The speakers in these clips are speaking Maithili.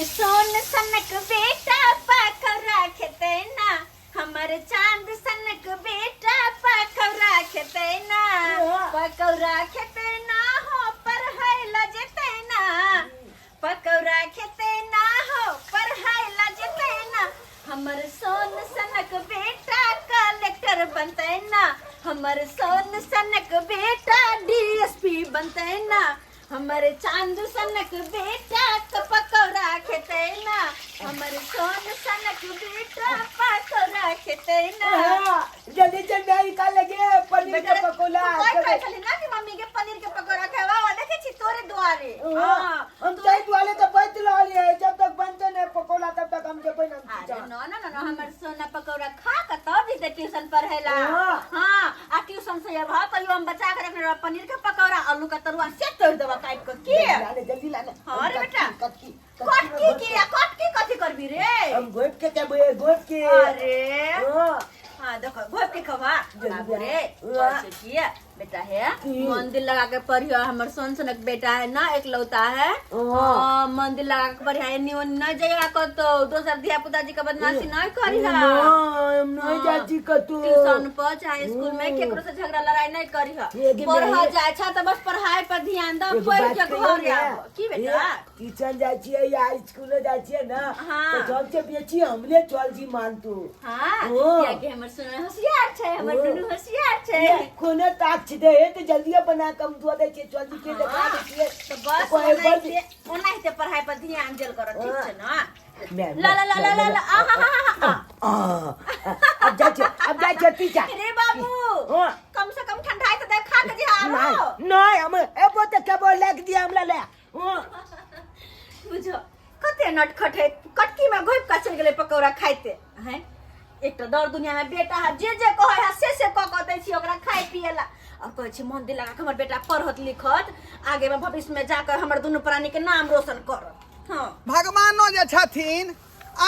सोन सनक बेटा पकौड़ा खेतै ना, हमर चांद सनक बेटा पकौड़ा खेतै ना, पकौड़ा खेतै ना हो पढ़ै ला जेतै ना, पकौड़ा खेतै ना हो पढ़ै ला जेतै ना, हमर सोन सनक बेटा कलेक्टर बनतै ना, हमर सोन सनक बेटा डीएसपी बनतै ना, हमर चांद सनक बेटा के पकौड़ा खेतै ना, हमर सोन सनक बेटा पकौड़ा खेतै ना। हाँ, जल्दी चल मेरी का लगे पनीर के बेटा, पकौड़ा। तू कोई खाइ छली ना कि मम्मी के पनीर के पकौड़ा खेवा वा देखै छी तोरे दुआरे। हाँ, हम चाय वाले तो बैठ रही है, जब तक बनते नहीं पकौड़ा तब तक हम जब ना। अरे न न न न, हमर सोना पकौड़ा खा के तब जेतै ट्यूशन पढ़ेला। हाँ। हाँ, आ ट्यूशन से अब तैयो हम बचा के रखने रह पनीर के पकौड़ा आलू के तरुआ से तोड़ देबा काट के की। लाने जल्दी लाने। हाँ रे बेटा। कटकी कटकी की आ कटकी कथी करबी रे? हम गोट के क्या बोले गोट के। अरे हाँ। हाँ देखो घोप के खवा जल्दी बाबू रे। हाँ। कैसे किया बेटा है? की? मन दिल लगा के पढ़ियो, हमर सोन सनक बेटा है ना एकलौता है। हाँ। हाँ, मन दिल लगा के पढ़िया, एनी ओनी नहीं जाइएगा कतौ, दोसर धिया पुता जी के बदमाशी नहीं करिहा। ना, हम नहीं हाँ। जाती कतौ। ट्यूशन पर चाहे स्कूल में केकरो से झगड़ा लड़ाई नहीं करिहा, ये कि पढ़ मैं- जाए अच्छा तो बस पढ़ाई पर ध्यान दो, एगो पढ़ बात के कहियौ घर ने? आबो की बेटा? ट्यूशन जाइ छियै या स्कूलो जाइ छियै ना, हाँ। तऽ सबसे बेसी हमरे चल छी मानतू। हाँ, ओ। कियाकि हमर सोना होशियार छै, हमर ओ। दुनू होशियार छै। कोनो ताक छै दे तऽ जल्दी बना कऽ हम दऽ दै छियै, चल जी के देखा दै छियै। तऽ बस कोइ बड़- ओनाहिते ओनाहिते पढ़ाई पर ध्यान देल कर, ठीक छै ना? मैं- ला ला ला ला ला ला आहा हा हा हा। आ, अब जाइ छियै, अब जाइ छियै पीछा। रे बाबू, हाँ। कम से कम ठंडा तऽ दे खा के जे आरो। नहीं नहीं, हम एबो तऽ केबो लाग दिया हमरा ले। हाँ। बुझो कते नटखट है, कटकी में घोपि कऽ चलि गेलै पकौड़ा खाइते हैं। एकटा दर दुनिया में बेटा है, जे जे कहै है से से कऽ कऽ दै छी ओकरा खाय पिए ला, और कहै छी मन दिल लगा के हमर बेटा पढ़त लिखत, आगे में भविष्य में जाकर हमर दुनू प्राणी के नाम रोशन करत। हाँ। भगवानो जे छथिन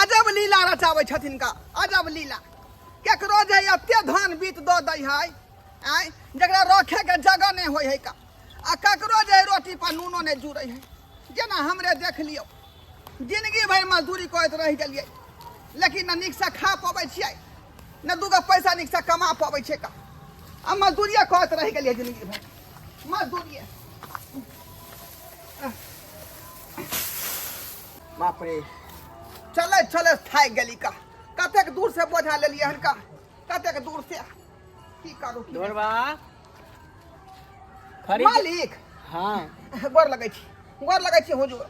अजब लीला रचाबै छथिन का, अजब लीला। केकरो जे एते धन बीत दऽ दै है आँय, जकरा रखे के जगह नहि होइ है का, आ ककरो जे रोटी पर नूनो नहि जुड़ै है। जेना हमरे देख लियौ, जिंदगी भरि मजदूरी करैत रहि गेलियै, लेकिन ने नीकसँ खा पबै छियै ने दूगो पैसा नीकसँ कमा पबै छियै का, आ मजदूरिए करैत रहि गेलियै जिंदगी भरि मजदूरिए। बाप रे, चलैत चलैत थाकि गेली का, कतेक दूर से बोझा लेलियै हन का, कतेक दूर से, की करू की? ढोरबा खरी। मालिक। हाँ। गोर लगै छी, गोर लगै छी हुजूर।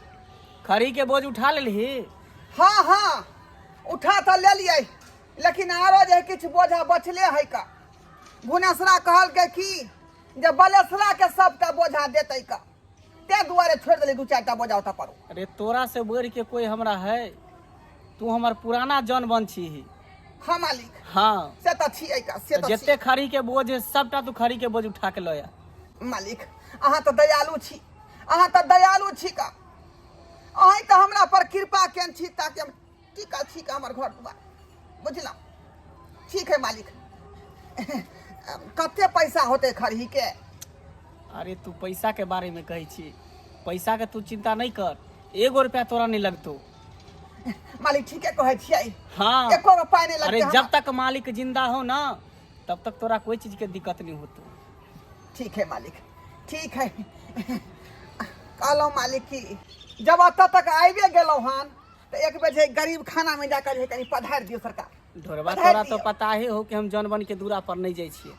खरी के बोझ उठा लेलही? हाँ हाँ, उठा तऽ लेलियै, लेकिन आरो जे किछु बोझा बचले है का। भुवनेश्वरा कहलकै कि जे बलेसरा के सबटा बोझा देतै का, ताहि दुआरे छोड़ि देलियै दू चारिटा बोझा ओतऽ पर। अरे तोरा से बढ़ के कोई हमरा है? तू हमर पुराना जन बन छी। हाँ मालिक। हाँ। से तऽ छियै का, से तऽ जते छियै। खरी के बोझ है सबटा तू खरी के बोझ उठा के लऽ आ। मालिक अहाँ तऽ दयालु छी, अहाँ तऽ दयालु छी का, अहीं तऽ हमरा पर कृपा केने छी ताकि हम टिकल छी का हमर घर दुआर, बुझलहुँ? ठीक है मालिक, कते पैसा होतै खरही के? अरे तू पैसा के बारे में कहै छी, पैसा के तू चिंता नहीं कर, एगो रुपया तोरा नहीं लगतो। मालिक ठीके कहै छियै? हाँ। एको रुपया नहीं लगतै। अरे हमरा। जब तक मालिक जिंदा हो ना तब तक तोरा कोई चीज के दिक्कत नहीं होतो। ठीक है मालिक, ठीक है। कहलहुँ मालिक की जब एतऽ तक आबिए गेलहुँ हन तऽ एक बेर जे गरीब खाना में जाकर जे कनि पधारि दियौ सरकार। ढोरबा पधारि तोरा तो दियौ। पता ही हो कि हम जन बन के दूरा पर नहीं जाइ छियै।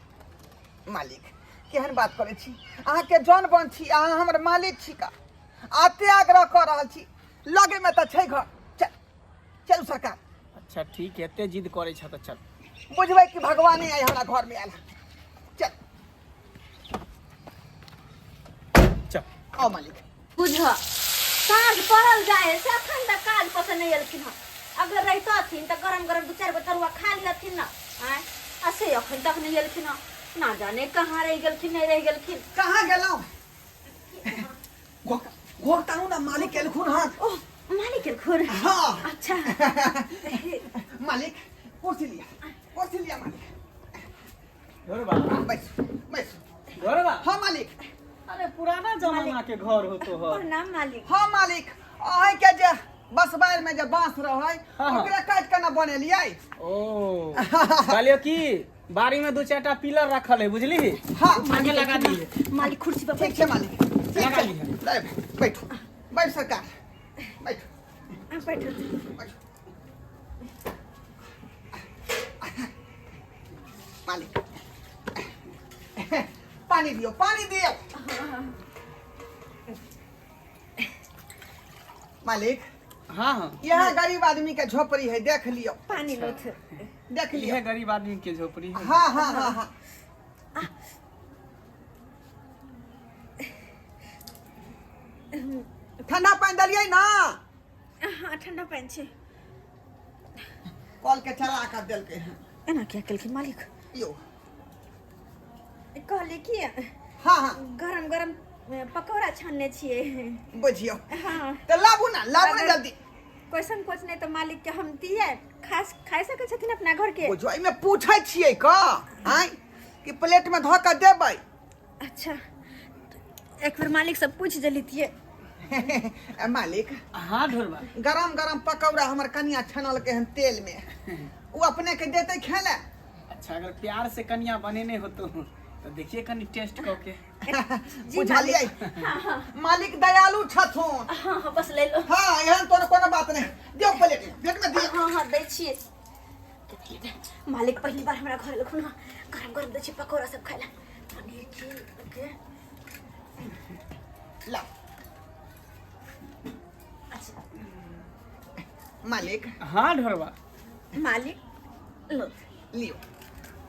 मालिक केहन बात करै छी, अहाँके जन बन छी, अहाँ हमर मालिक छी का, एते आग्रह कऽ रहल छी, लगे में तऽ छै घर, चल चलू सरकार। अच्छा ठीक है, एते जिद करै छ तऽ चल। बुझबै कि भगवाने आइ हमरा घर में आयल हन। चल चल। आओ मालिक। बुझ साँझ पड़ल जाए है से अखन तक काज पर से नहीं एलखिन हन, अगर रहितथिन तऽ गरम गरम दू चारि गो तरुआ खा लिहथिन ना। आँय, आ से अखन तक नहीं एलखिन हन, ना जाने कहाँ रहि गेलखिन, नहीं रहि गेलखिन। कहाँ गेलहुँ? घोघ तानू ना, मालिक एलखुन हन। ओह मालिक एलखुन? हाँ। अच्छा मालिक कुर्सी लिया, कुर्सी लिया मालिक। ढोरबा। बैस बैस। ढोरबा। हाँ मालिक। अरे पुराना जमाना के घर हो तो हो। प्रणाम मालिक। हाँ मालिक, अहीं के जे बसबारि में जे बांस रहै हाँ, हाँ। ओकरा काटि के ना बनेलियै। ओ कहलियो कि बाड़ी में दू चारिटा पिलर रखल है, बुझली? हाँ। आगे लगा दिए। मालिक, कुर्सी पर। ठीक छै मालिक, ठीक लगा छै। लिहे। ले, बैठू, बैठ सरकार, बैठू। बैठू। बैठू मालिक, पानी दियौ, पानी दियौ मालिक। हाँ हाँ। यहाँ गरीब आदमी के झोपड़ी है, देख लियो। पानी लोथ। देख लियो। इहे गरीब आदमी के झोपड़ी है। हाँ हाँ हाँ हाँ। ठंडा पानी देलियै ना? हाँ, ठंडा पानि छै। कल के चला कर देलकै हँ। एना किया केलखिन मालिक? यौ। कहली कि हाँ हाँ। गरम गरम पकौड़ा छानने छियै। बुझियौ। हाँ। तऽ लाबू ना, लाबू ना जल्दी। कोई संकोच नहीं तऽ मालिक के हम दिए, खास खाइ सकै छथिन अपना घर के। बुझियौ, एहिमे पूछै छियै क आँय कि प्लेट में धऽ कऽ देबै? अच्छा, एक बेर मालिक से पूछ जलितियै। ए, मालिक। हाँ ढोरबा। गरम गरम पकौड़ा हमर कनिया छनलकै हन तेल में, ओ अपने के देतै खेले? अच्छा, अगर प्यार से कनिया बनेने हो तो देखिए कनी टेस्ट कऽ के। जी। बुझलियै? मालिक। हाँ हाँ। मालिक दयालु छथुन। हाँ हाँ, बस ले लो। हाँ, एहन तोर कोनो बात नहीं, दियौ प्लेट में, प्लेट में दियौ। हाँ हाँ, दै छियै। मालिक पहली बार हमरा घर एलखुन हँ, गरम गरम दै छियै पकौड़ा सब खाइ ला, पनीर के के। ला। अच्छा। मालिक। हाँ ढोरबा। मालिक, लो। लियो,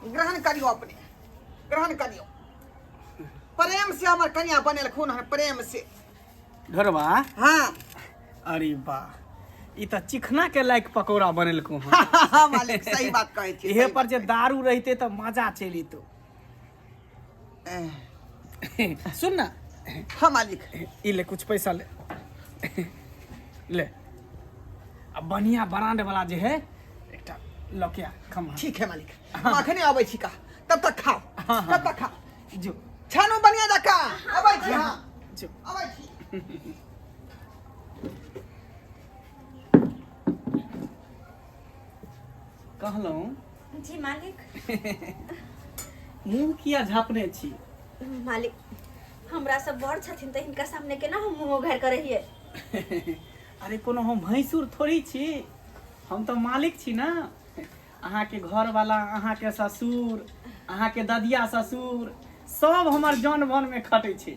ग्रहण करियो, अपने ग्रहण करियो। प्रेम से हमर कनिया बनेलखुन हन, प्रेम से। ढोरबा। हाँ। अरे वाह, ई तऽ चिखना के लायक पकौड़ा बनेलको हँ। हाँ मालिक, सही बात कहै छी। इहे पर जे दारू रहिते तऽ मजा चलि एतो। सुन ना। हाँ मालिक। ई ले, कुछ पैसा ले ले, आ बढ़िया ब्रांड वाला जे है एकटा लऽ के आ खम्हा। ठीक है मालिक, हम अखने अबै छी का, तब तक खाओ। हाँ, हाँ। तब तक खाओ। जो। छानू बढ़िया जकाँ, अबै छी। हाँ। जो। अबै छी। कहलहुँ। जी मालिक। मुँह किया झापने छी? मालिक, हमरा सब बड़ छथिन तऽ हिनका सामने केना हम मुँह उघारि कऽ रहियै? अरे, कोनो हम भैंसुर थोड़ी छी, हम तऽ मालिक छी ने। अहाँके घरवाला, अहाँके ससुर, अहाँके ददिया ससुर सब हमर जन बन में खटै छै।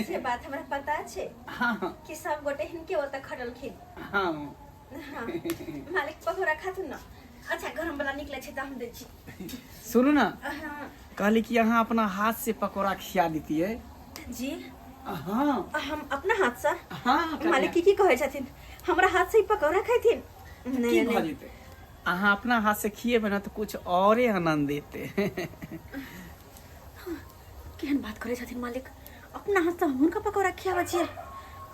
से बात हमरा पता छै हाँ कि सब गोटे हिनके ओतऽ खटलखिन। हाँ। हाँ मालिक, पकौड़ा खाथुन ने? अच्छा, गरम वाला निकले छै तऽ हम दै छी। सुनू ना। हाँ। कहली कि अहाँ अपना हाथ से पकौड़ा खिया दीतियै। जी? हाँ। हम अपना हाथ से? हाँ। मालिक, की की कहै छथिन? हमरा हाथ से ही पकौड़ा खैथिन? की नहीं। भऽ नहीं। जेतै? अहाँ अपना हाथ से खिएबै ने तऽ कुछ औरे आनंद देते। केहन बात करै छथिन मालिक? अपना हाथ से हम हुनका पकौड़ा खियाबै छियै?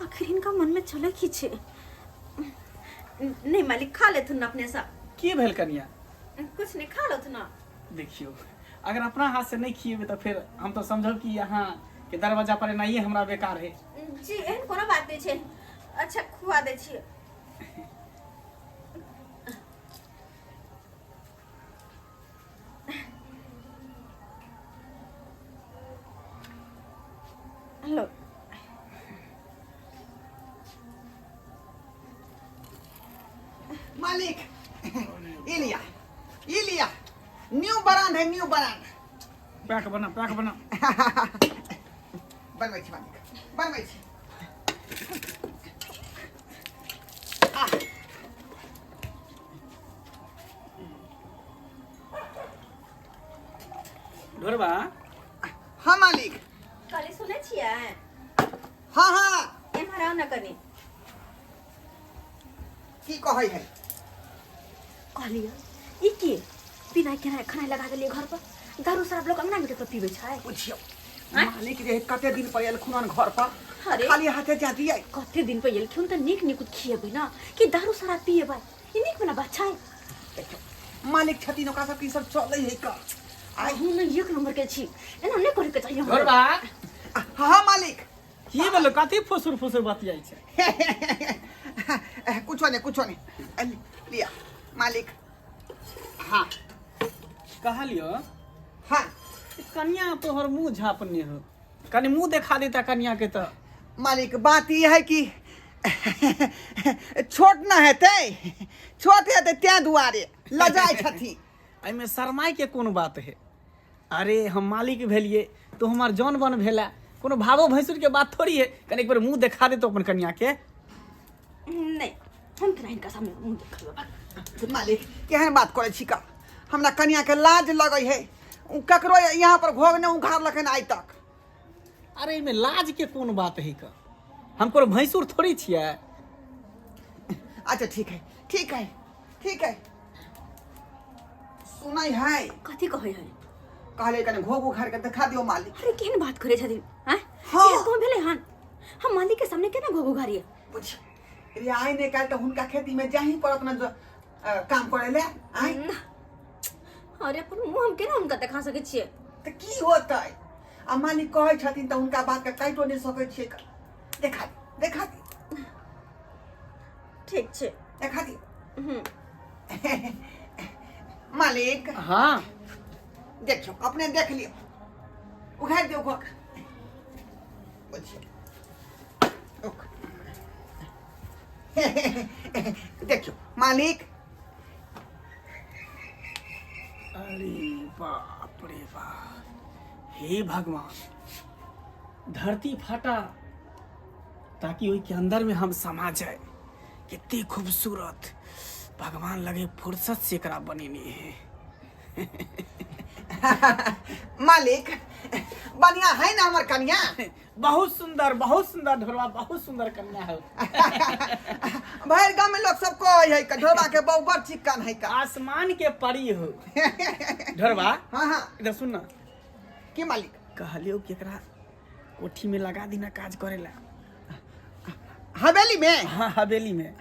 आखिर हिनका मनमे चलै की छै? नहीं मालिक, खा लेथुन ने अपने से। की भेल कनिया? कुछ नहीं, खा लेथुन ना। देखियौ, अगर अपना हाथ से नहीं खिएबै तऽ फेर हम तऽ समझब कि अहाँ के दरवाजा पर एनाइए हमरा बेकार है। जी, एहन कोनो बात नहीं छै। अच्छा, खुआ दै छियै। हेलो। मालिक, ई लिया, ई लिया, न्यू ब्रांड है, न्यू ब्रांड। पैक बना, पैक बना। बनबै छी मालिक, बनबै छी। आह, ढोरबा। हाँ मालिक। कहली, सुनै छियै? हाँ हाँ। एम्हर आउ ने कनि। की कहै है? कहलियै, ई की पिनाइ केनाइ खानाइ लगा देलियै घर पर? दारू शराब लोक अंगना में कऽ पीबै छै? बुझियौ मालिक, जे कते दिन पर एलखुन हन घर पर, अरे। खाली हाथे जा दियै? कते दिन पर एलखिन तऽ नीक नीक खिएबै ने कि दारू शराब पिएबै? ई नीक वाला बात छै? देखियौ मालिक छथिन, ओकरा सबके ई सब चलै है का आइ हम ने एक नंबर के छी, एना नहि करे के चाहिए हमरा। ढोरबा। हाँ मालिक। की बोलो, कथी फुसुर फुसुर बतियाइ छै? कुछो नहीं, कुछो नहीं। लिया मालिक। हाँ। कहलियो। हाँ। कनिया तोहर मुंह झापने हो, कनि मुंह देखा देता कनिया के। तो मालिक बात ई है कि छोट न हेतै, छोट हेतै तें दुआरे लजाइ छथिन। एहिमे शरमाइ के कोन बात है? अरे हम मालिक भेलिए, तो हमार जौन बन भेला, कोनो भावो भैंसुर के बात थोड़ी है। कनि एक बेर मुंह देखा दे तो अपन कनिया के। नहीं, हम केना हिनका सामने मुंह देखबै? मालिक केहन बात करै छी का? हमरा कनिया के लाज लगै है, उ ककरो यहाँ पर घोघ नहि उघारलखिन आइ तक। अरे एहिमे लाज के कोन बात है का? हम कोनो भैंसुर थोड़ी छियै। अच्छा ठीक है, ठीक है, ठीक है। सुनै है? कथी कहै है? कहले कने घोघ उघार के देखा दियो मालिक। अरे केहन बात करै छथिन? आँय? हाँ। एहन कोन भेलै हन? हम मालिक के सामने केना घोघ उघारियै? बुझ रे, आइ नहि काल्हि तऽ हुनका खेती में जाही पड़त ने काम करे ले। आइ अरे अपन मुँह हम केना हुनका देखा सकै छियै? तऽ की होतै? आ मालिक कहै छथिन तऽ हुनका बात के काटो नहि सकै छियै। देखा दे, देखा दे। ठीक छै, देखा दियौ। मालिक। हाँ। देखियौ, अपने देख लियौ, उघारि दियौ घोघ। बुझियौ, देखियौ मालिक। अरे बाप रे बाप, हे भगवान, धरती फाटा ताकि ओहि के अंदर में हम समा जाए। कितनी खूबसूरत, भगवान लगे फुर्सत से एकरा बनेने है। मालिक बढ़िया है ना हमर कन्या? बहुत सुंदर, बहुत सुंदर ढोरवा, बहुत सुंदर कन्या है। भरि गाँव में लोग सब कहै है कि ढोरवा के बहु बड़ चिक्कन है का। आसमान के परी हो ढोरवा। हाँ हाँ। इधर सुन ना। की मालिक? कहलियो कि एकरा कोठी में लगा दीना काज करेला। हवेली में? हाँ हवेली में।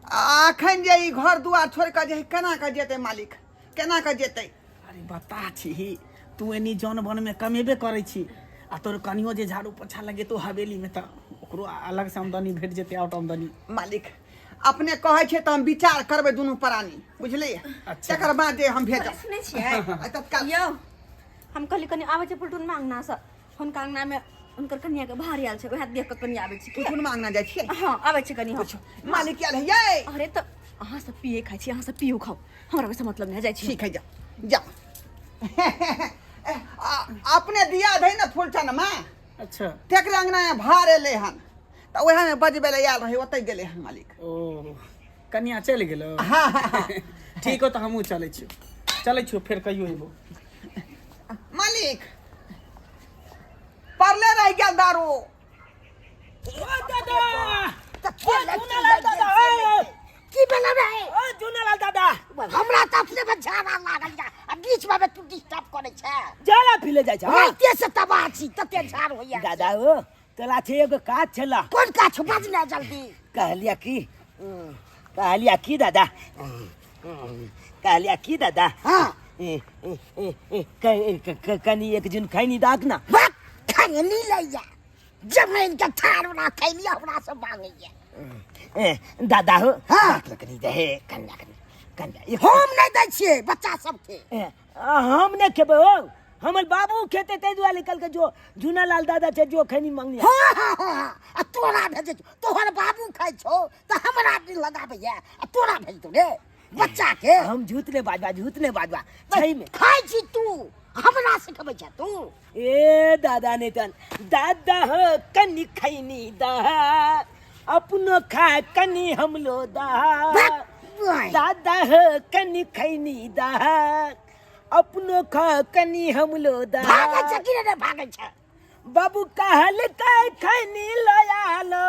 अखन जे ई घर दुआर छोड़ के जे केना के जेतै मालिक, केना के जेतै? अरे बता छी, तू एनी जौन बन में कमेबे करै छी, आ तोर कनियो जे झाड़ू पोछा लगे तो हवेली में, तऽ ओकरो अलग से आमदनी भेट जेतै, आउट आमदनी। मालिक अपने कहै छै तऽ हम विचार करबै दुनू प्राणी, बुझलियै? अच्छा। तकर बाद जे हम भेजब। सुनै छियै? आ तत्काल। यौ हम कहली कनि आबै छै पुलटुन मांगना सँ, हुनका अंगना में हुनकर कनिया के भार आयल छै, वएह देख कऽ कनि आबै छी। पुलटुन मांगना जाइ छियै? हाँ आबै छी कनि हम। मालिक आयल है यै। अरे तऽ अहाँ सब पिए खाइ छी, अहाँ सब पियो खाउ, हमरा ओहिसँ मतलब नहि। जाइ छी। ठीक है, जा जा। अपने दिया दे ने फूलचन में। अच्छा। तेकरे अंगना में भार एलै हन तऽ वएह में बजबै लए आयल रहै, ओतै गेलै हन मालिक। ओ कनिया चलि गेलो? हाँ हाँ हाँ। ठीक हो, तऽ हमहूँ चलै छी, चलै छी, फेर कहियो अयबो। मालिक परले रह गेल दारू। की भेलै रे? ओ जूनालाल दादा, हमरा तऽ अपने में झाड़ा लागल या आ बीच में तू डिस्टर्ब करै छै। जाला पीले जाइ छै। राइते से तबाह छी, तते झाड़ होइया। दादा ओ तोला छै एगो काज छला। कोन काज? बाज ना जल्दी। कहलिया की, कहलिया की दादा, कहलिया की दादा। हाँ। कनी एक जुन खैनी दाग ना। खैनी लैया जमीन के थार बना खैनी हमरा से मांगैया। दादा हो। हाँ। कनी दे कन्या, कनी कन्या। हम नहीं दै छियै बच्चा सबके। हम नहीं खेबै हो, हमर बाबू खेते, ताहि दुआरे कहलकै जो जूनालाल दादा छै जो खैनी मंगनी। हाँ हाँ हाँ हाँ, आ तोरा भेजै छौ, तोहर बाबू खाइ छौ तऽ हमरा नहि लगाबैया आ तोरा भेज दौ रे बच्चा के। हम झूठ नहीं बाजबा, झूठ नहीं बाजबा, सही में खाइ छी तू, हमरा सिखबै छै तू। ए दादा नहीं तन दादा हो कनी खैनी दा, अपनो खा कनी हमलो दा। दादा हो कनी खैनी दा, अपनो खा कनी हमलो दा। भागै छै कि नहि भागै छै? बाबू कहल कै खैनी लयालो,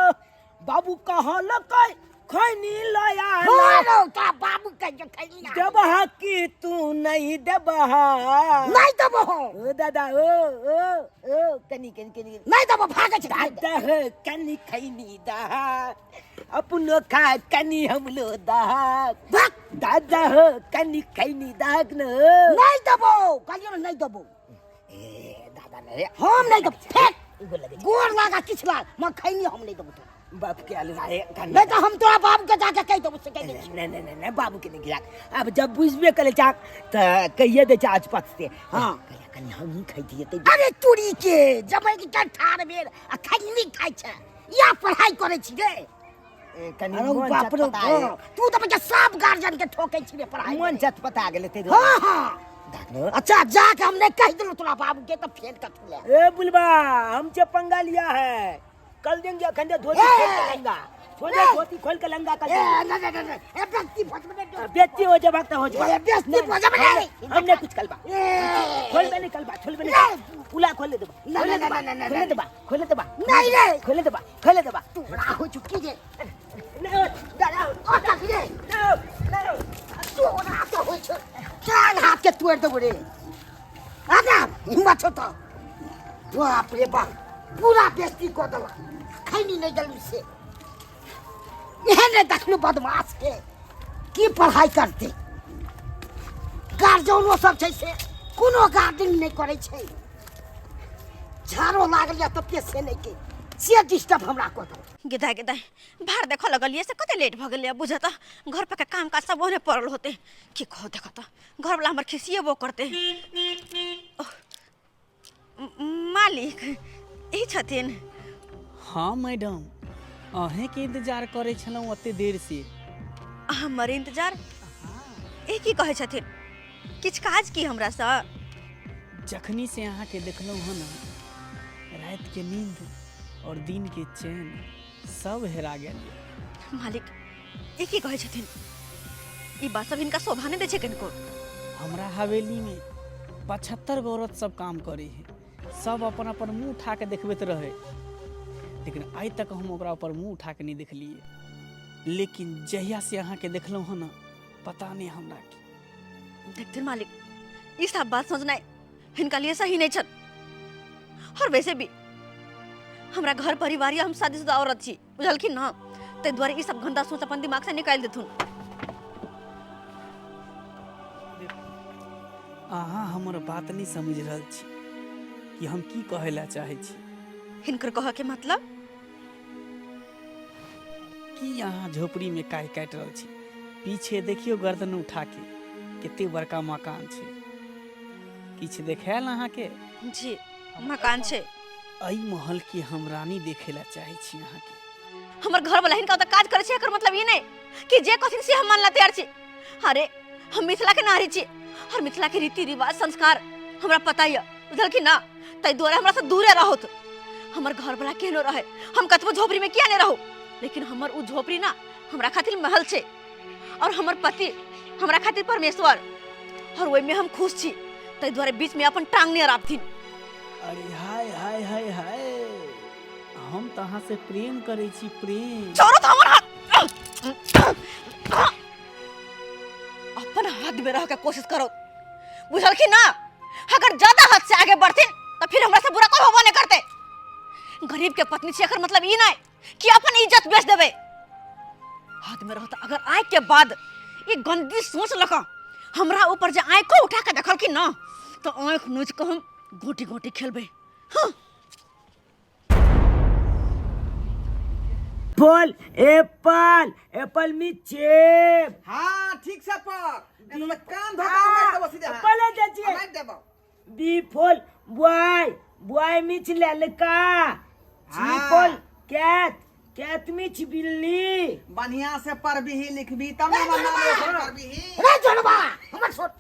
बाबू कहल कै खैनी लयालो। हाँ ता बाबू के जो खैनी देबह कि तू नहीं देबह? नहीं देबो। ओ दादा ओ ओ ओ कनी कनी कनी। नहीं देबो, भागै छै। दादा हो कनी खैनी दा, अपनो खा कनी हमलो दा। दादा हो कनी खैनी दाग न। नहीं देबो, कहलियो ना नहीं देबो। ए दादा नहीं, हम नहीं देबो, फेक गोर लगे, गोर लागा किछु लाग, म खैनी हम नहीं देबो तोरा। बाप के आलू आए नहीं तो हम तोरा बाप के जाके कहि देबो से कहि दै नहीं नहीं नहीं नहीं बाबू के नहीं गिरा अब जब बुझबे करे चाक त कहिए दे आज पचते। हाँ। कहिया कनी हम ही खाई दिए ते। अरे तुरी के जबै के ठार बेर आ खैनी खाइ छै या पढ़ाई करै छी रे। कनी अरे मन बाप रे चटपटा गेलै। बाप, तू तऽ बच्चा सब गार्जियन के ठोकै छी रे पढ़ाई मन चटपटा गेलै ते। हाँ हाँ दाखलो। अच्छा जाके हमने कहि देलहुँ तोरा बाबू के तऽ फेर कथी ले। ए बुलबा हमसे पंगा लिया है, कल देंगे अखन जे धोती खोल के लंगा छोड़, धोती खोल के लंगा कर ए ना ना ना ए व्यक्ति भजबे ने बेटी हो जब हो जब ए व्यक्ति भजबे ने हमने कुछ कलबा ए खोल बे नहीं कलबा खोल बे नहीं उला खोल दे दबा ना ना ना ना खोल दे बा खोल दे बा नहीं रे खोल दे बा खोल दे बा तोरा हो चुकी रे ना दादा ओ तक रे ना ना तोरा तो हो छ चार हाथ के तोड़ देबो रे। आगा हिम्मत छ त बाप रे बाप पूरा बेइज्जती कऽ देलक, खैनी नहीं देलू से। एहन देखलू बदमाश के की पढ़ाई करते, गार्जियनो सब छै से कोनो गार्डिंग नहीं करै छै, झाड़ो लागल या तऽ पेशे नहीं के से डिस्टर्ब हमरा कऽ देलक। गेदा गेदा भार देखऽ लगलियै से कते लेट भऽ गेलै, बुझऽ तऽ घर पर के काम काज सब ओहने पड़ल होते, की कहू देखऽ तऽ घरवला हमर खिसिएबो करते। मालिक ई छथिन? हाँ मैडम, अहें के इंतजार करै छलहुँ ओते देर से। हमर इंतजार? ई की कहै छथिन, किछु काज की हमरासँ? जखनी से अहाँ के देखलहुँ हँ ना, रात के नींद और दिन के चैन सब हेरा गेल। मालिक ई की कहै छथिन, ई बात सब हिनका शोभा नहि दै छै कनिको। हमरा हवेली में 75 गो औरत सब काम करे है, सब अपन अपन मुँह उठा के देखबैत रहे, लेकिन आइ तक हम ओकरा ऊपर मुँह उठा के नहीं देखलिए। लेकिन जहिया से अहाँ के देखलहुँ हँ ना, पता नहीं हमरा की। देखथिन मालिक, ई सब बात सोचनाइ हिनका लिए सही नहीं छल, और वैसे भी हमरा घर परिवार या हम शादीशुदा औरत छी, बुझलखिन ना, ताहि दुआरे ई सब गंदा सोच अपन दिमाग से निकालि देथुन। अहाँ हमर बात नहीं समझ रहल छी कि हम की कहै ला चाहै छी। हिनकर कहऽ के मतलब कि अहाँ झोपड़ी में काहि काटि रहल छी, पीछे देखियो गर्दन उठा के कते बड़का मकान छै, किछु देखायल अहाँके? जी मकान छै। एहि महल के हम रानी देखे ला चाहै छी अहाँके। हमर घर वाला हिनका ओतऽ काज करै छै, एकर मतलब ई नहि कि जे कहथिन से हम मानला तैयार छी। अरे हम मिथिला के नारी छी और मिथिला के रीति रिवाज संस्कार हमरा पता यऽ, बुझलखिन ना, ताहि दुआरे हमरा से दूरे रहत। हमर घर वाला केहनो रहे, हम कतबो झोपड़ी में किया नहीं रहू, लेकिन हमर उ झोपड़ी ना हमरा खातिर महल छै, और हमर पति हमरा खातिर परमेश्वर, और ओहिमे हम खुश छी, ताहि दुआरे बीच में अपन टांग नहीं अड़ाबथिन। अरे हाय हाय हाय हाय, हम तऽ अहाँ से प्रेम करै छी, प्रेम। छोड़ो तो हमर हाथ, अपन हाथ में रह के कोशिश करो, बुझलखिन ना। अगर ज्यादा हद से आगे बढ़थिन तो फिर हमरा से बुरा कोई होबो नहीं करते। गरीब के पत्नी छी, एकर मतलब ई नहीं कि अपन इज्जत बेच देबे। हाथ में रहता अगर आय के बाद ई गंदी सोच लका हमरा ऊपर जे आँखो उठा के देखलखिन ना, तो आँख नोच के हम गोटी गोटी खेलबे। हाँ। बोल एप्पल एप्पल मी चेप। हाँ ठीक से पक, नहीं तो कान धोखा मार देबो सीधे। बोले दे छियै। मार देबो। बी फॉल बॉय बॉय मिच ललका। सी फॉल कैट कैट मिच बिल्ली। बढ़िया से पढ़बिही लिखबी तब ना हमर नाम रोशन करबिही। रे जनबा हमर छोट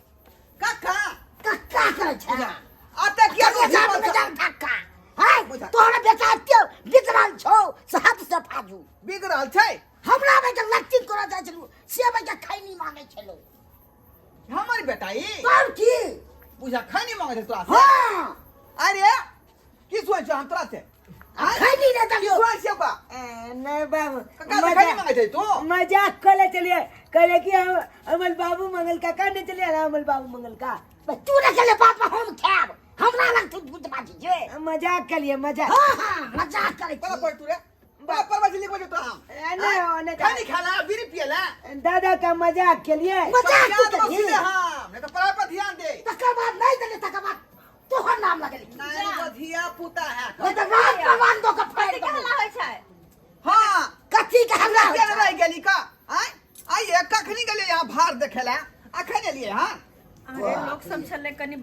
कक्का कक्का करै छै। अते किया अरे जा रोटी जा धक्का हाय, तोहर बेटा के बिगड़ल छौ से हाथ से फाजू बिगड़ल छै। हमरा बेटा लट्टी करऽ जाइ छलू से बेटा खैनी मांगै छलू। हमर बेटा ई तब की बुझा खैनी मांगै छै तोरा से? हाँ। अरे की सोच हम तोरा से? खैनी नहीं देलियो। सोच छै ओकरा? नहीं बाबू, कक्का से खैनी मांगै छै तू? मजाक करे चलिए, कहले कि हम अमल बाबू मंगल का का नहीं चलिए, अमल बाबू मंगल का। तू नहीं चले बाप, हम खाब, हमरा लग तू झूठ बाजी जे। मजाक करिए, मजाक। हाँ हाँ मजाक करे। बड़ा पड़ तू रे, बाप पर बजली बजे तो हम। नहीं, नहीं, खानी खाला, बीड़ी पियला। दादा का मजाक के लिए। मजाक तू तू सीधे हम, नहीं तो पढ़ाई पर ध्यान दे। तकर बाद नहीं देले, तकर बाद तोहर नाम लगेली। नहीं तो धिया पुता है। नहीं तो रात प्रबंध दो के फाड़ कथी हल्ला होय छै? हाँ कथी के हल्ला होइ केना छै? रहि गेली का आय आइए कखनी गेलियै यहाँ भार देखे ला अखन एलियै हँ अरे लोक सब छलै कनि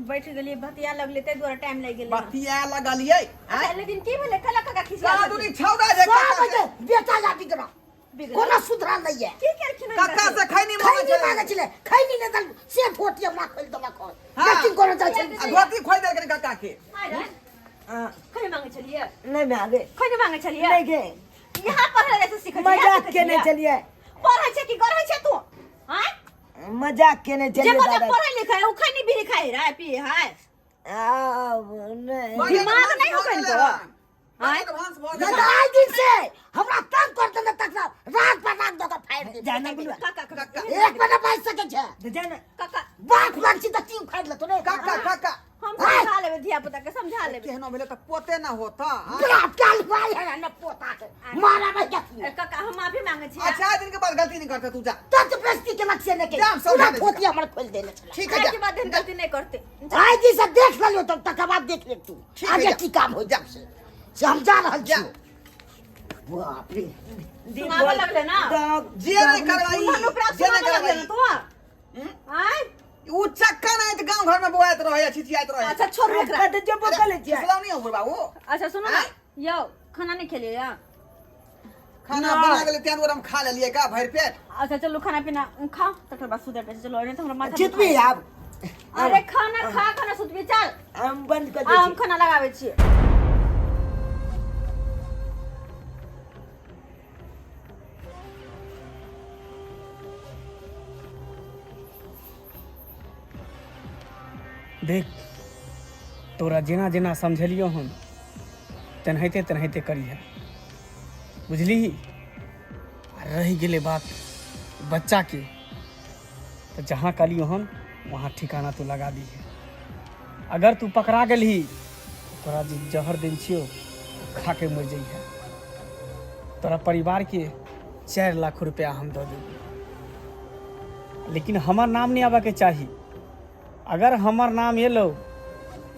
बैठ गेलियै बतिया लगलै ताहि दुआरे टाइम लागि गेलै बतिया लगलियै आय अच्छा लेकिन की भेलै कला काका खिसिया साधुनी छौड़ा जे सब काका जे बेटा जा बिगड़ा बिगड़ल? कोनो सुधरल नहीं है की केलखिन काका से खैनी मांगे खैनी मांगे छलै छलै खैनी नहि देल से धोती हमरा खोलि देलक हन हाँ। लेकिन कोनो जाइ छै आ धोती खोलि देलखिन काका के खैनी मांगे छलियै नहीं मांगे खैनी मांगे छलियै नहीं गे यहाँ पढ़ै जाइ से सीखै मजाक केने चलिए पढ़ै छै कि गढ़ै छै तू आँय मजाक केने जे चलिए बच्चा दादा पढ़ै लिखै है, उ खैनी बीड़ी खाइ रहा पिए है आब नहीं दिमाग नहीं हो कनिको? आँय? एडवांस भऽ नहि गेलै तऽ आइ दिन से हमरा तंग कर देने तक रात पर रात दऽ कऽ फाड़ि दे जाना बुलवा काका काका एक पर नहि बाजि सकै छै तो जाना काका बाप लग छी तऽ की उखाड़ि लेतो रे काका काका हम समझा लेबै धिया पुता के समझा लेबै केहनो भेलै तऽ पोते ना होता आँय? बाप काल भाई है न पोता के मारा भाई के ए, काका हम माफी मांगे छी अच्छा आइ दिन के बाद गलती नहीं करते तू जा तब तो बेइज्जती के लक्ष्य ने के जा, हम समझा पूरा दै छी। धोती हमर खोलि देने छला ठीक है आइ जा के बाद हम गलती नहीं करते आइ जी से देख लेलियो तब तकर बाद देख ले तू ठीक है, आगे जा। की काम हो जा से हम जा रहल जा। छी बाप रे सुनाबऽ लगलै ना? जे नहीं करवाई मनुप्रास जे नहीं सुनाबऽ लगलै करवाई ना तू आँय उ चक्का नहीं तऽ गांव घर में बोआइत रहै छै छिचियाइत रहै अच्छा छोड़ू एकरा कत जो बकल छियै फुसलाउ नहीं हो बाबू अच्छा सुनो ना आँय? यौ खाना नहीं खेलिए या खाना बना गेलै तें दुआरे हम खा लेलियै का भरि पेट अच्छा चलू खाना पीना खाओ तकर बाद सुतै के छै चलो नहीं तो हमरा माथा चितबी दुखाए। आब अरे खाना खा खाना सुतबी चल हम बंद कर आ दै हम छी खाना लगाबै छियै देख तोरा जेना जेना समझेलियौ हन तेनाहिते तेनाहिते करिहे बुझलिही आ रहि गेलै बात बच्चाके तऽ जहाँ कहलियौ हन वहाँ ठिकाना तू लगा दीहे अगर तू पकड़ा गेलही तोरा जे जहर देने छियौ खा के मरि जइहे तोरा परिवारके 4 लाख रुपया हम दऽ देबौ लेकिन हमर नाम नहि आबऽके चाही। अगर हमर नाम एलो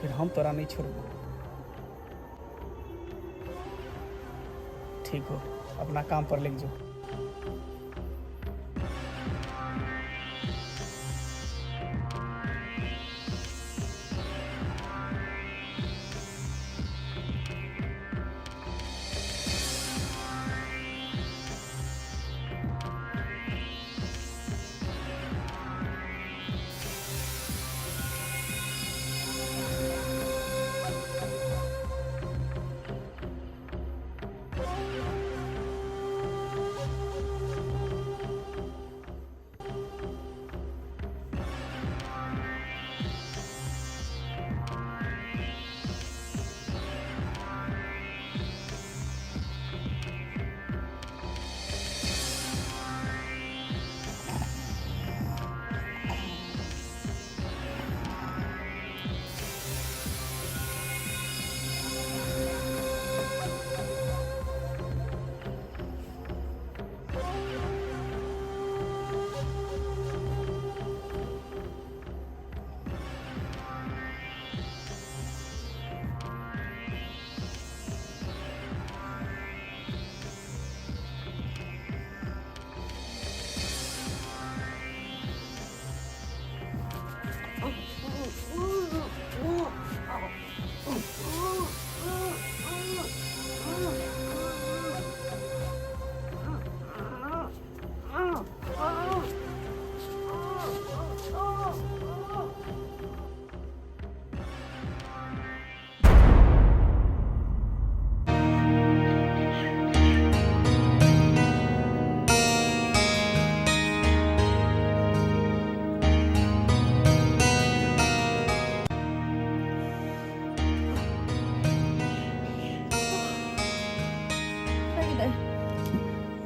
फिर हम तोरा नहीं छोड़बो। ठीक हो, अपना काम पर लग जाओ।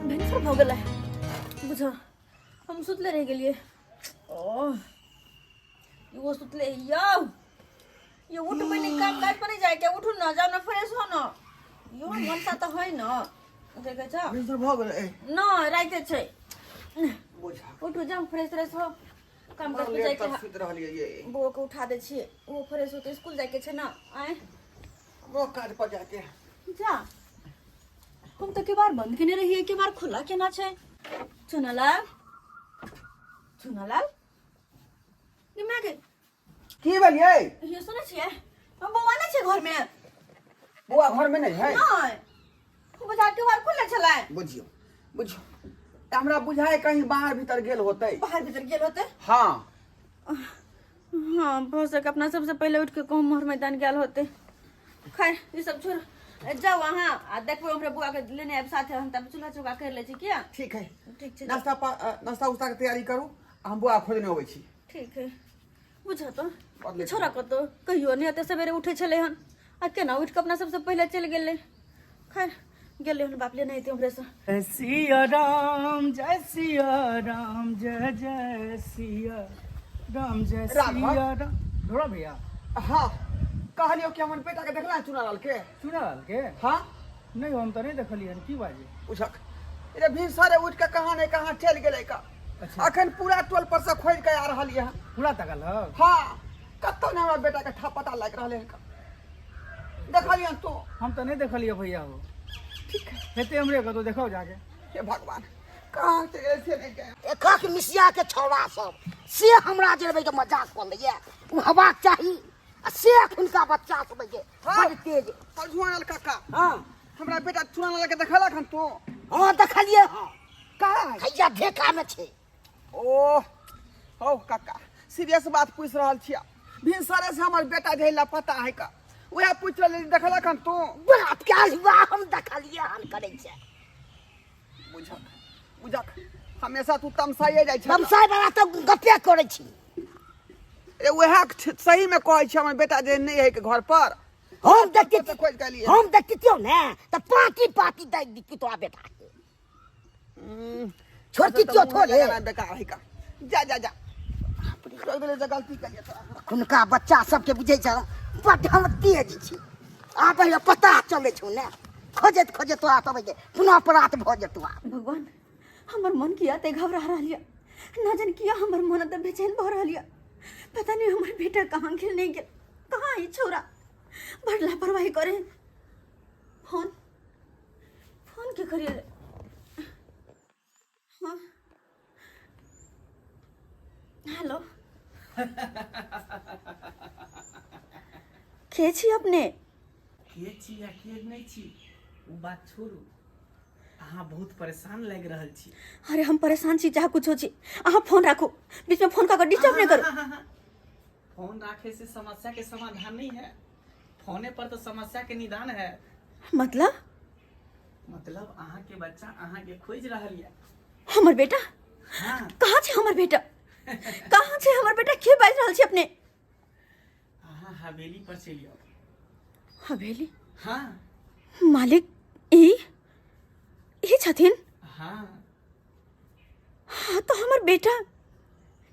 भिनसर भऽ गेलै बुझ हम सुतले रहि गेलियै ओह इहो सुतले यौ यो उठबै नहि काम काज पर नहि जाइके उठू न जाउ न फ्रेश हो न यो मनसा तऽ है न देखै छ भिनसर भऽ गेलै न राइते छै बुझा उठू जाउ फ्रेश फ्रेश हो काम काज पर लेट जाइके तक सुति रहलियै ये बौआ के उठा दै छियै ओ फ्रेश होतै स्कूल जाइके छै न आँय हमरो काज पर जाके जा हम तऽ केबार बंद केने रहियै, केबार खुला केना छै? चुनालाल, चुनालाल, गे माय गे। की भेलियै? ये सुनै छियै, बौआ नहि छै घरमे? बौआ घरमे नहि है? नहि, बाजार के बार खुलल छलै। बुझियौ बुझियौ, हमरा बुझाय कहीं बाहर भीतर गेल होतै। बाहर भीतर गेल होतै? हाँ। हाँ, भऽ सके अपना सबसे पहिले उठ के कहूँ मोहर मैदान गेल होतै। खैर, ई सब छोड़, जाउ अहाँ आ देखबै हमरा बौआ के लेने आबि साथे, हम तब चूल्हा चौका कर लै छी। किया? ठीक है। ठीक छै। नाश्ता नाश्ता उस्ता के तैयारी करू, आ हम बौआ खोजने अबै छी। ठीक है। बुझ तो बदले छोरा कतौ कहियो नहि एते सवेरे उठै छलै हन, आ केना उठि कऽ अपना सबसँ पहिले चलि गेलै। खैर, गेलै हन बाप लेने एतै हमरेसँ। जय सिया राम, जय सिया राम, जय जय सिया राम, जय राघव। सिया राम। ढोरा भैया। हाँ, कहलियौ कि हमर बेटा के देखला चुनालाल के? चुनालाल के? हाँ। नहीं, हम तऽ नहीं देखलियै हन। की बाजे? बुझक रे, भिनसरे उठि कऽ कहाँ ने कहाँ चलि गेलै का। अच्छा। अखन पूरा टोल पर से खोजि कऽ आ रहलियै हन। पूरा तकल हक? हाँ, कतौ ने हमरा बेटा के ठा पता लागि रहलै हन। देखलियै हन तू? हम तऽ नहीं देखलियै भैया हो। ठीक है। हेतै हमरे कतौ, देखो जाके। हे भगवान, कहाँ चलि गेलै से नहि जाने। एकक मिसिया के छौड़ा सब से हमरा जरबै के मजाक कऽ लैया, ओ हवाक चाही आ से अखुनका बच्चा सब के हाँ। बड़ तेज। चुनालाल काका। हाँ। हमरा बेटा चुनालाल के देखलक हन तू? हाँ, देखलियै। हाँ। कहाँ है? हैया ढेका में छै। ओह हौ काका, सीरियस बात पूछि रहल छियै। भिनसरे से हमर बेटा जे लापता है का, उएह पूछि रहल छी, देखलक हन तू? बात क्या हुआ, हम देखलियै हन करै छै। बुझक बुझक, हमेशा तू तमसाइए जाइ छै। तमसाइ वाला तऽ गप्पे करै छी। ए उएह सही में कहै छी, हमर बेटा जे नहि है के घर पर। हम देखती कतऽ खोजि के एलियै? हम देखतियौ ने तऽ पाती पाती दै दितियौ तोरा बेटा के। छोड़ती अच्छा, क्यों तऽ मुँह थोड़े लगाना बेकार है का। जा जा जा, छोड़ देले तऽ गलती करिए तोरा। अखुनका बच्चा सबके बुझै छ बड्ड हम तेज छी। आब पहिले पता चलै छौ ने, खोजैत खोजैत तोरा तब के पुनः परात भऽ जेतौ आब। भगवान, हमर मन किया ते घबरा रहल यऽ, ना जान किया हमर मन एते बेचैन भऽ रहल यऽ। पता नहीं हमर बेटा कहाँ गेल, नहीं गेल, कहाँ ई छौड़ा बड़ लापरवाही करे। फोन फोन के करिए? हाँ, हेलो, के छी अपने? के छी या के नहि छी ओ बात छोड़ू, अहाँ बहुत परेशान लागि रहल छी। अरे हम परेशान छी चाहे कुछो छी, अहाँ फोन राखू, बीच में फोन कऽ के डिस्टर्ब नहीं करू। फोन राखे से समस्या के समाधान नहीं है, फोने पर तो समस्या के निदान है। मतलब? मतलब अहाँ के बच्चा अहाँ के खोज रहल ये। हमर बेटा? हाँ। कहाँ छै हमर बेटा, कहाँ छै हमर बेटा? के बाजि रहल छी अपने? अहाँ हवेली पर चलि आउ। हवेली? हाँ। मालिक ई ई छथिन? हाँ। हाँ, तो हमर बेटा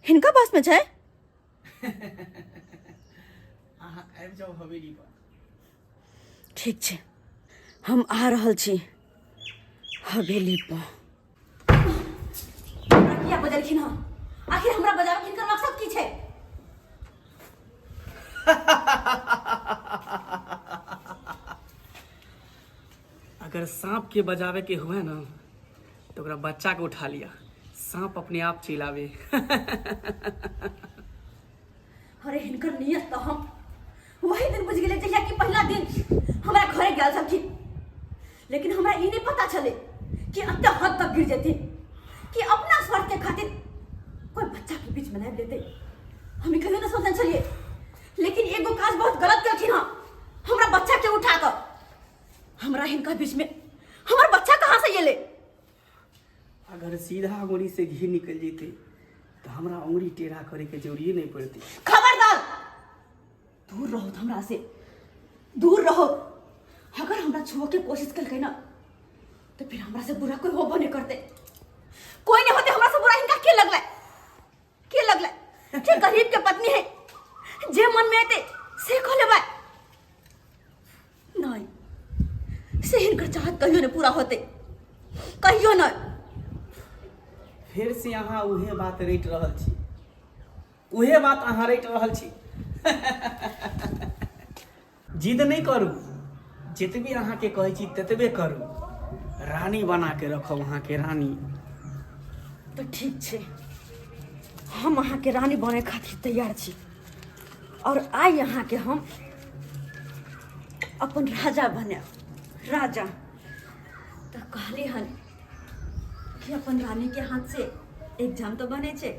हिनका पास में छै? अहाँ आबि जाउ हवेली पर। ठीक छै, हम आ रहल छी हवेली पर। हमरा किया बजलखिन हँ? आखिर हमरा बजाबे हिनकर मकसद की छै? अगर सांप के बजावे के हुए ना तो ओकरा बच्चा के उठा लिया, सांप अपने आप चलि आवे। अरे हिनकर नियत तो हम वही दिन बुझ गेलियै जहिया कि पहिला दिन हमरा घरे गेल छलखिन, लेकिन हमरा ई नहीं पता छलै कि एते हद तक गिर जेथिन कि अपना स्वार्थ के खातिर कोई बच्चा के बीच में लाबि लेतै। हम ई कहियो नहीं सोचने छलियै, लेकिन एगो काज बहुत गलत केलखिन हँ, हमरा बच्चा के उठा कऽ हमरा हिनका बीच में हमर बच्चा कहाँ से एलै? अगर सीधा अंगुरी से घी निकल जेते तो हमरा अंगुरी टेढ़ा करे के जरूरी नहीं पड़ती। खबरदार, दूर रहो हमरा से, दूर रहो। अगर हमरा छुए के कोशिश कलकै ना तो फिर हमरा से बुरा कोई होबो नहीं करते, कोई नहीं होते हमरा से बुरा। हिनका के लगलै, के लगलै जे गरीब के पत्नी है, जे मन में एते से कह लेबै? नहीं, से हिनकर चाहत कहियो नहीं पूरा होते, कहियो नहीं। फिर से अहाँ उहे बात रटि रहल छी, उहे बात अहाँ रटि रहल छी। जिद नहि करू, जतबे अहाँके कहै छी ततबे करू। रानी बना के रखब अहाँके रानी। तऽ ठीक छै, हम अहाँके रानी बनै खातिर तैयार छी और आइ अहाँके हम अपन राजा बनायब, राजा। तऽ कहली हन कि अपन रानी के हाथ से एग्जाम तऽ बनै छै।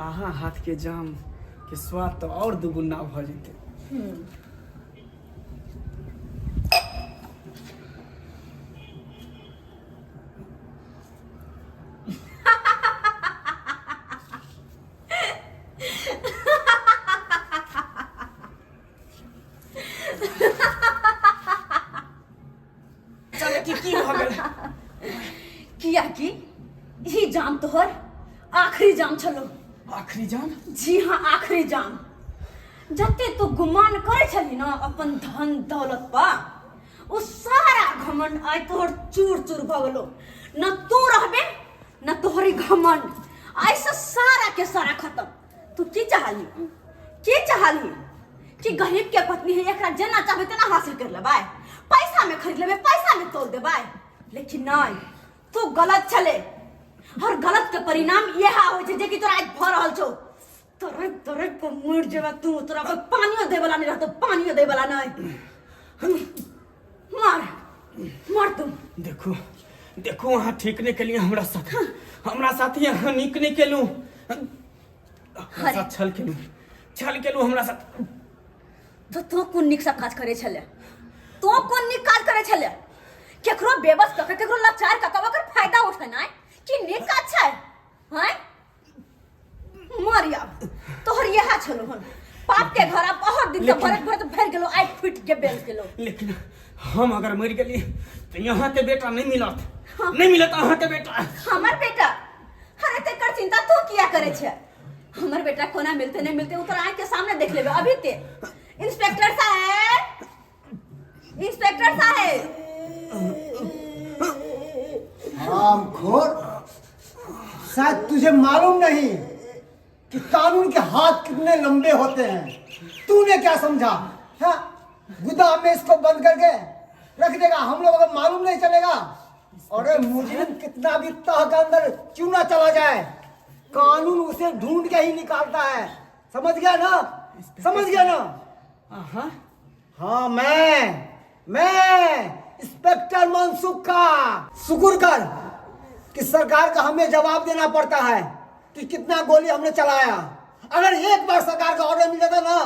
अहाँ हाथ के जाम के स्वाद तऽ और दुगुना भऽ जेतै। चल की की भऽ गेल? कियाकि ई जाम तोहर आखिरी जाम छलो। आखिरी जाम? जी हाँ, आखिरी जाम। जते तू गुमान करे छली ना अपन धन दौलत पर, ओ सारा घमंड आइ तोहर चूर चूर भऽ गेलो। न तू रहबे न तोहरी घमंड, आइ से सारा के सारा खत्म। तू की चाहली, की चाहली कि गरीब के पत्नी है, एकरा जेना चाहबे तेना हासिल कर लेबै, पैसा में खरीद लेबै, पैसा में तोल देबै। लेकिन नहीं, तू गलत छले और गलत के परिणाम इएह होइ छै जे कि तोरा आज भऽ रहल छौ। तोरे तोरे को मर जेबा तू, तोरा कोई पानियो दे वाला नहीं रहतो, पानियो दे वाला नहीं। मार मार तू। देखू देखू, अहाँ ठीक नहीं केलिए हमरा साथ, हमरा साथ अहाँ नीक नहीं केलू, हमरा साथ छल केलू, छल केलू हमरा साथ। तो तू कोन नीक सा काज करे छले, तू कोन नीक काज करे छले? केकरो बेबस कऽ के, केकरो लाचार कऽ के ओकर फायदा उठेनाइ की नीक काज छै? हैं मर आब, तोहर इएह छलो हन पाप के घरा बहुत दिन से भरत भरत भर गेलो, आइ फूट के बेल गेलो। लेकिन हम अगर मर गेली तो यहाँ के बेटा नहीं मिलत। हाँ। नहीं मिलत अहाँ के बेटा। हमर बेटा? अरे तेकर चिंता तू किया करे छे? हमर बेटा कोना मिलते नहीं मिलते, उ तोरा आँख के सामने देख लेबे अभी ते। इंस्पेक्टर साहेब, इंस्पेक्टर साहेब। हरामखोर, शायद तुझे मालूम नहीं कि कानून के हाथ कितने लंबे होते हैं। तूने क्या समझा है? गोदाम में इसको बंद करके रख देगा, हम लोगों को मालूम नहीं चलेगा। अरे मुजरिम कितना भी तह के अंदर क्यों ना चला जाए, कानून उसे ढूंढ के ही निकालता है। समझ गया ना? समझ गया ना? हाँ हाँ, मैं इंस्पेक्टर मनसुख का शुक्र कर कि सरकार का हमें जवाब देना पड़ता है कि कितना गोली हमने चलाया। अगर एक बार सरकार का ऑर्डर मिल जाता ना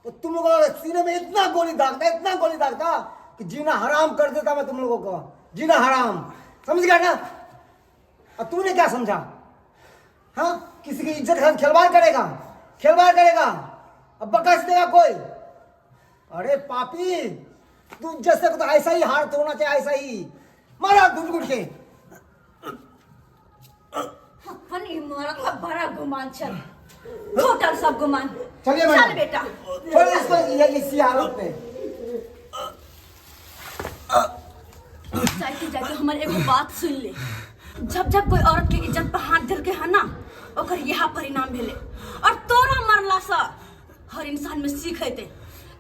तो तुम लोगों के सीने में इतना गोली दागता, इतना गोली दागता कि जीना हराम कर देता मैं तुम लोगों को, जीना हराम। समझ गया ना? और तूने क्या समझा? हाँ, किसी की इज्जत के साथ खिलवाड़ करेगा, खिलवाड़ करेगा, अब बकस देगा कोई। अरे पापी, तू जैसे को तो ऐसा ही हार तोड़ना चाहिए, ऐसा ही मारा घुट घुट के। अपन इमारत का बड़ा गुमान छल, टोटल सब गुमान। चलिए मैडम। चल बेटा, छोड़ो इसको ये इसी हालत में। जाते जाते हमर एगो बात सुन ले। जब जब कोई औरत के इज्जत पर हाथ धर के है ना, ओकर यह परिणाम भेले। और तोरा मरला से हर इंसान में सीख हेतै,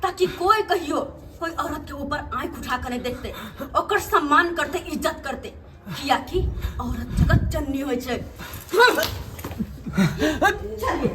ताकि कोई कहियो कोई औरत के ऊपर आंख उठा कर नहीं देखते, ओकर सम्मान करते, इज्जत करते, कियाकि औरत जगत जननी होइ छै। चलिए।